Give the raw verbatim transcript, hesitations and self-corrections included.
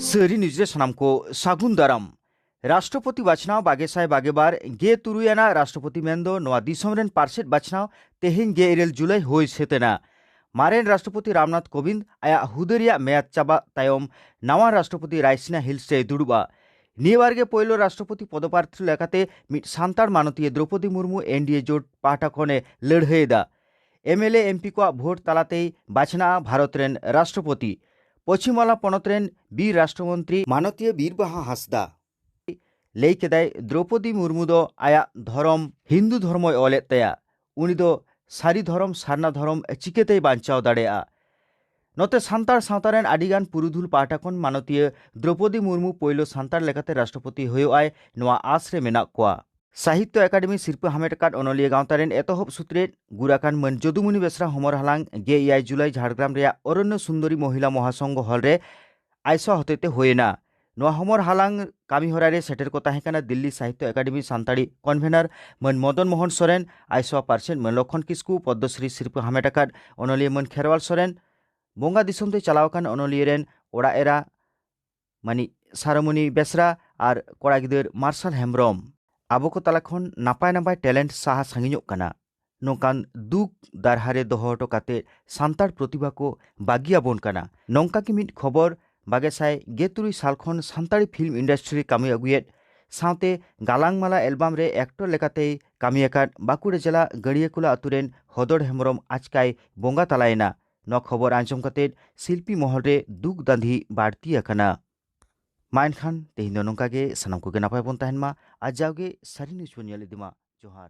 ᱥᱟᱹᱨᱤ ᱱᱤᱭᱩᱡᱽ ᱨᱮ ᱥᱟᱱᱟᱢ ᱠᱚ ᱥᱟᱹᱜᱩᱱ ᱫᱟᱨᱟᱢ᱾ ᱨᱟᱥᱴᱨᱚᱯᱚᱛᱤ ᱵᱟᱪᱷᱱᱟᱣ ᱵᱟᱜᱮ ᱥᱟᱭ ᱵᱟᱜᱮ ᱵᱟᱨ ᱜᱮ ᱛᱩᱨᱩᱭ ᱟᱱᱟᱜ ᱨᱟᱥᱴᱨᱚᱯᱚᱛᱤ ᱢᱮᱱᱫᱚ ᱱᱚᱣᱟ ᱫᱤᱥᱚᱢ ᱨᱮᱱ ᱯᱟᱨᱥᱮᱛ ᱵᱟᱪᱷᱱᱟᱣ ᱛᱮᱦᱮᱧ ᱜᱮᱞ ᱤᱨᱟᱹᱞ ᱡᱩᱞᱟᱭ ᱦᱩᱭ ᱥᱟᱹᱛ ᱮᱱᱟ᱾ ᱢᱟᱨᱮᱱ ᱨᱟᱥᱴᱨᱚᱯᱚᱛᱤ ᱨᱟᱢᱱᱟᱛᱷ ᱠᱳᱵᱤᱱᱫᱽ ᱟᱭᱟᱜ ᱦᱩᱫᱟᱹ ᱨᱮᱭᱟᱜ ᱢᱮᱭᱟᱫ ᱪᱟᱵᱟᱜ ᱛᱟᱭᱚᱢ ᱱᱟᱣᱟ ᱨᱟᱥᱴᱨᱚᱯᱚᱛᱤ ᱨᱟᱭᱥᱤᱱᱟ ᱦᱤᱞᱥ ᱨᱮᱭ ᱫᱩᱲᱩᱵᱼᱟ᱾ ᱱᱤᱭᱟᱹ ᱵᱟᱨ ᱜᱮ ᱯᱳᱭᱞᱳ ᱨᱟᱥᱴᱨᱚᱯᱚᱛᱤ ᱯᱚᱫᱚᱯᱨᱟᱨᱛᱷᱤ ᱞᱮᱠᱟᱛᱮ ᱢᱤᱫ ᱥᱟᱱᱛᱟᱲ ᱢᱟᱱᱚᱛᱤᱭᱟᱹ ᱫᱨᱚᱯᱚᱫᱤ ᱢᱩᱨᱢᱩ ᱮᱱᱰᱤᱮ ᱡᱳᱴ ᱯᱟᱦᱴᱟ ᱠᱷᱚᱱᱮ ᱞᱟᱹᱲᱦᱟᱹᱭ ᱮᱫᱟ᱾ ᱮᱢᱮᱞᱮ ᱮᱢᱯᱤ ᱠᱚᱣᱟᱜ ᱵᱷᱳᱴ ᱛᱟᱞᱟᱛᱮᱭ ᱵᱟᱪᱷᱱᱟᱜᱼᱟ ᱵᱷᱟᱨᱚᱛ ᱨᱮᱱ ᱨᱟᱥᱴᱨᱚᱯᱚᱛᱤ᱾ ᱯᱚᱪᱷᱤᱢ ᱵᱟᱝᱞᱟ ᱯᱚᱱᱚᱛ ᱨᱮᱱ ᱵᱤᱨ ᱨᱟᱥᱴᱨᱚᱢᱚᱱᱛᱨᱤ ᱢᱟᱱᱚᱛᱤᱭᱟᱹ ᱵᱤᱨ ᱵᱟᱦᱟ ᱦᱟᱸᱥᱫᱟ ᱞᱟᱹᱭ ᱠᱮᱫᱟᱭ, ᱫᱨᱚᱯᱚᱫᱤ ᱢᱩᱨᱢᱩ ᱫᱚ ᱟᱭᱟᱜ ᱫᱷᱚᱨᱚᱢ ᱦᱤᱱᱫᱩ ᱫᱷᱚᱨᱢᱚᱭ ᱚᱞᱮᱫ ᱛᱟᱭᱟ᱾ ᱩᱱᱤ ᱫᱚ ᱥᱟᱹᱨᱤ ᱫᱷᱚᱨᱚᱢ ᱥᱟᱨᱱᱟ ᱫᱷᱚᱨᱚᱢ ᱪᱤᱠᱟᱹᱛᱮᱭ ᱵᱟᱧᱪᱟᱣ ᱫᱟᱲᱮᱭᱟᱜᱼᱟ? ᱱᱚᱛᱮ ᱥᱟᱱᱛᱟᱲ ᱥᱟᱶᱛᱟ ᱨᱮᱱ ᱟᱹᱰᱤᱜᱟᱱ ᱯᱩᱨᱩᱫᱷᱩᱞ ᱯᱟᱦᱴᱟ ᱠᱷᱚᱱ ᱢᱟᱱᱚᱛᱤᱭᱟᱹ ᱫᱨᱚᱯᱚᱫᱤ ᱢᱩᱨᱢᱩ ᱯᱳᱭᱞᱳ ᱥᱟᱱᱛᱟᱲ ᱞᱮᱠᱟᱛᱮ ᱨᱟᱥᱴᱨᱚᱯᱚᱛᱤ ᱦᱩᱭᱩᱜᱼᱟᱭ, ᱱᱚᱣᱟ ᱟᱸᱥ ᱨᱮ ᱢᱮᱱᱟᱜ ᱠᱚᱣᱟ᱾ ᱥᱟᱦᱤᱛᱭᱚ ᱮᱠᱟᱰᱮᱢᱤ ᱥᱤᱨᱯᱟᱹ ᱦᱟᱢᱮᱴ ᱟᱠᱟᱫ ᱚᱱᱚᱞᱤᱭᱟᱹ ᱜᱟᱶᱛᱟ ᱨᱮᱱ ᱮᱛᱚᱦᱚᱵ ᱥᱩᱛᱨᱮᱫ ᱜᱩᱨ ᱟᱠᱟᱱ ᱢᱟᱹᱱ ᱡᱚᱫᱩᱢᱩᱱᱤ ᱵᱮᱥᱨᱟ ᱦᱚᱢᱚᱨ ᱦᱟᱞᱟᱝ ᱜᱮᱞ ᱮᱭᱟᱭ ᱡᱩᱞᱟᱭ ᱡᱷᱟᱲᱜᱨᱟᱢ ᱨᱮᱭᱟᱜ ᱚᱨᱚᱱᱱᱚ ᱥᱩᱱᱫᱚᱨᱤ ᱢᱚᱦᱤᱞᱟ ᱢᱚᱦᱟᱥᱚᱝᱜᱷᱚ ᱦᱚᱞ ᱨᱮ ᱟᱭᱥᱟ ᱦᱚᱛᱮᱛᱮ ᱦᱩᱭᱮᱱᱟ᱾ ᱱᱚᱣᱟ ᱦᱚᱢᱚᱨ ᱦᱟᱞᱟᱝ ᱠᱟᱹᱢᱤ ᱦᱚᱨᱟ ᱨᱮ ᱥᱮᱴᱮᱨ ᱠᱚ ᱛᱟᱦᱮᱸ ᱠᱟᱱᱟ ᱫᱤᱞᱞᱤ ᱥᱟᱦᱤᱛᱭᱚ ᱮᱠᱟᱰᱮᱢᱤ ᱥᱟᱱᱛᱟᱲᱤ ᱠᱚᱱᱵᱷᱮᱱᱟᱨ ᱢᱟᱹᱱ ᱢᱚᱫᱚᱱ ᱢᱳᱦᱚᱱ ᱥᱚᱨᱮᱱ, ᱟᱭᱥᱟ ᱯᱟᱨᱥᱮᱛ ᱢᱟᱹᱱ ᱞᱚᱠᱷᱚᱱ ᱠᱤᱥᱠᱩ, ᱯᱚᱫᱽᱢᱚᱥᱨᱤ ᱥᱤᱨᱯᱟᱹ ᱦᱟᱢᱮᱴ ᱟᱠᱟᱫ ᱚᱱᱚᱞᱤᱭᱟᱹ ᱢᱟᱹᱱ ᱠᱷᱮᱨᱣᱟᱞ ᱥᱚᱨᱮᱱ, ᱵᱚᱸᱜᱟ ᱫᱤᱥᱚᱢ ᱛᱮ ᱪᱟᱞᱟᱣ ᱟᱠᱟᱱ ᱚᱱᱚᱞᱤᱭᱟᱹ ᱨᱮᱱ ᱚᱲᱟᱜ ᱮᱨᱟ ᱢᱟᱹᱱᱤᱡ ᱥᱟᱨᱚᱢᱚᱱᱤ ᱵᱮᱥᱨᱟ ᱟᱨ ᱠᱚᱲᱟ ᱜᱤᱫᱟᱹᱨ ᱢᱟᱨᱥᱟᱞ ᱦᱮᱢᱵᱽᱨᱚᱢ᱾ ᱟᱵᱚ ᱠᱚ ᱛᱟᱞᱟ ᱠᱷᱚᱱ ᱱᱟᱯᱟᱭ ᱱᱟᱯᱟᱭ ᱴᱮᱞᱮᱱᱴ ᱥᱟᱦᱟ ᱥᱟᱺᱜᱤᱧᱚᱜ ᱠᱟᱱᱟ᱾ ᱱᱚᱝᱠᱟᱱ ᱫᱩᱠ ᱫᱟᱨᱦᱟ ᱨᱮ ᱫᱚᱦᱚ ᱦᱚᱴᱚ ᱠᱟᱛᱮ ᱥᱟᱱᱛᱟᱲ ᱯᱨᱚᱛᱤᱵᱷᱟ ᱠᱚ ᱵᱟᱹᱜᱤᱭᱟᱵᱚᱱ ᱠᱟᱱᱟ᱾ ᱱᱚᱝᱠᱟ ᱜᱮ ᱢᱤᱫ ᱠᱷᱚᱵᱚᱨ ᱵᱟᱜᱮ ᱥᱟᱭ ᱜᱮ ᱛᱩᱨᱩᱭ ᱥᱟᱞ ᱠᱷᱚᱱ ᱥᱟᱱᱛᱟᱲᱤ ᱯᱷᱤᱞᱢ ᱤᱱᱰᱟᱥᱴᱨᱤ ᱨᱮ ᱠᱟᱹᱢᱤ ᱟᱹᱜᱩᱭᱮᱫ ᱥᱟᱶᱛᱮ ᱜᱟᱞᱟᱝ ᱢᱟᱞᱟ ᱮᱞᱵᱟᱢ ᱨᱮ ᱮᱠᱴᱚᱨ ᱞᱮᱠᱟᱛᱮᱭ ᱠᱟᱹᱢᱤ ᱟᱠᱟᱫ ᱵᱟᱸᱠᱩᱲᱟ ᱡᱮᱞᱟ ᱜᱟᱹᱲᱤᱭᱟᱹᱠᱚᱞᱟ ᱟᱹᱛᱩ ᱨᱮᱱ ᱦᱚᱫᱚᱲ ᱦᱮᱢᱵᱽᱨᱚᱢ ᱟᱪᱠᱟᱭ ᱵᱚᱸᱜᱟ ᱛᱟᱞᱟᱭᱮᱱᱟ᱾ ᱱᱚᱣᱟ ᱠᱷᱚᱵᱚᱨ ᱟᱸᱡᱚᱢ ᱠᱟᱛᱮ ᱥᱤᱞᱯᱤ ᱢᱚᱦᱚᱞ ᱨᱮ ᱫᱩᱠ ᱫᱟᱸᱫᱷᱤ ᱵᱟᱹᱲᱛᱤ ᱟᱠᱟᱱᱟ᱾ ᱢᱟ ᱮᱱᱠᱷᱟᱱ ᱛᱮᱦᱮᱧ ᱫᱚ ᱱᱚᱝᱠᱟ ᱜᱮ, ᱥᱟᱱᱟᱢ ᱠᱚᱜᱮ ᱱᱟᱯᱟᱭ ᱵᱚᱱ ᱛᱟᱦᱮᱱ ᱢᱟ ᱟᱨ ᱡᱟᱣᱜᱮ ᱥᱟᱹᱨᱤ ᱱᱤᱭᱩᱡᱽ ᱵᱚᱱ ᱧᱮᱞ ᱤᱫᱤ ᱢᱟ᱾ ᱡᱚᱦᱟᱨ᱾